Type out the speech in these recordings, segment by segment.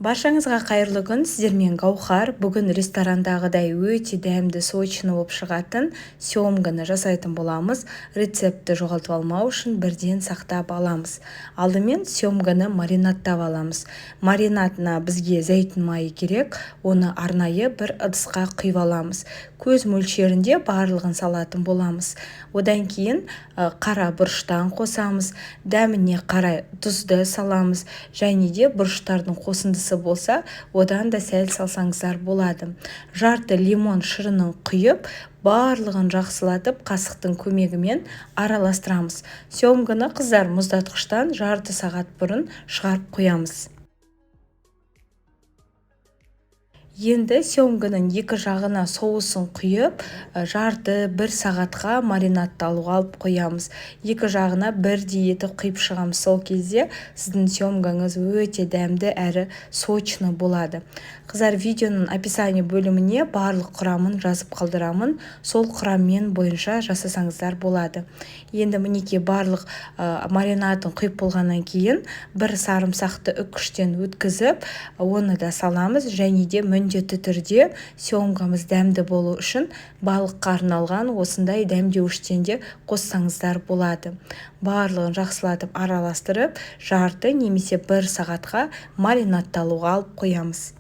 Баршаңызға қайырлы күн, сіздермен Гаухар. Бүгін ресторандағыдай өте дәмді, сочный болып шығатын семганы жасайтын боламыз. Рецептті жоғалтып алмау үшін бірден сақтап аламыз. Алдымен семганы маринадтап аламыз. Маринадына бізге зәйтүн майы керек, оны арнайы бір ыдысқа құйып аламыз. Көз мөлшерінде барлығын салатын боламыз. Одан кейін қара бұрыштан қосамыз, дәміне қарай тұзды саламыз және де бұрыштардың қосындысы болса, одан да сәл салсаңыздар болады. Жарты лимон шырынын құйып, барлығын жақсылатып қасықтың көмегімен араластырамыз. Семганы, қыздар, мұздатқыштан жарты сағат бұрын шығарып қоямыз. Енді семганың екі жағына соусын құйып, жарты бір сағатқа маринадталуға алып қоямыз. Екі жағына бірдей етіп құйып шығамыз. Сол кезде сіздің семгаңыз өте дәмді әрі сочный болады. Қыздар, видеоның описание бөліміне барлық құрамын жазып қалдырамын. Сол құраммен бойынша жасасаңыздар болады. Енді мінекей барлық маринадын құйып болғаннан кейін бір сарымсақты үккіштен өткізіп, оны да саламыз және де міндетті түрде семгамыз дәмді болу үшін балыққа арналған осындай дәмдеуіштен де қоссаңыздар болады. Барлығын жақсылатып араластырып, жарты немесе бір сағатқа маринадталуға алып қоямыз.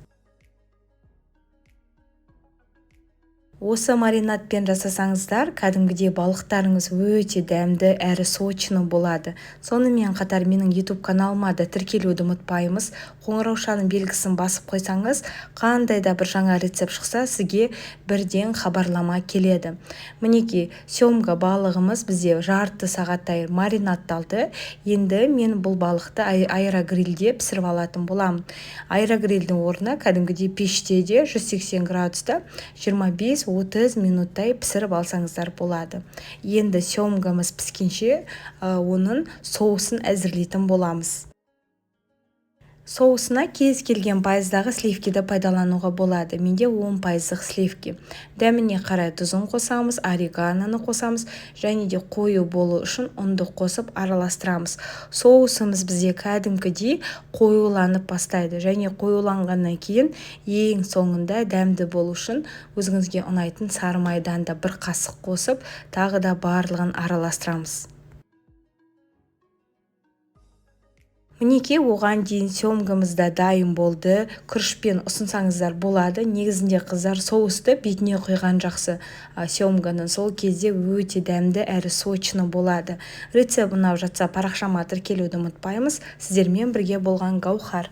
Осы маринадпен жасасаңыздар, кәдімгідей балықтарыңыз өте дәмді әрі сочный болады. Сонымен қатар менің YouTube каналыма да тіркелуді ұмытпаймыз. Қоңыраушаның белгісін басып қойсаңыз, қандай да бір жаңа рецепт шықса, сізге бірден хабарлама келеді. Мінекей, семга балығымыз бізде жарты сағаттай маринадталды. Енді мен бұл балықты аэрогрильде пісіріп алатын боламын. Аэрогрильдің орнына кәдімгідей пеште де 180 градуста 25-30 минуттай пісіріп алсаңыздар болады. Енді семгамыз піскенше, оның соусын әзірлейтін боламыз. Соусына кез келген пайыздағы сливкиді пайдалануға болады. Менде 10 пайыздық сливки. Дәміне қарай тұзын қосамыз, ореганоны қосамыз және де қою болу үшін ұнды қосып араластырамыз. Соусымыз бізде кәдімгідей қоюланып бастайды және қоюланғаннан кейін ең соңында дәмді болу үшін өзіңізге ұнайтын сары майдан да бір қасық қосып, тағы да барлығын араластырамыз. Мінекей, оған дейін семгамыз да дайын болды. Күрішпен ұсынсаңыздар болады. Негізінде, қыздар, соусты бетіне құйған жақсы. Семганың сол кезде өте дәмді әрі сочный болады. Рецепт ұнап жатса, парақшама тіркелуді ұмытпаймыз. Сіздермен бірге болған Гаухар.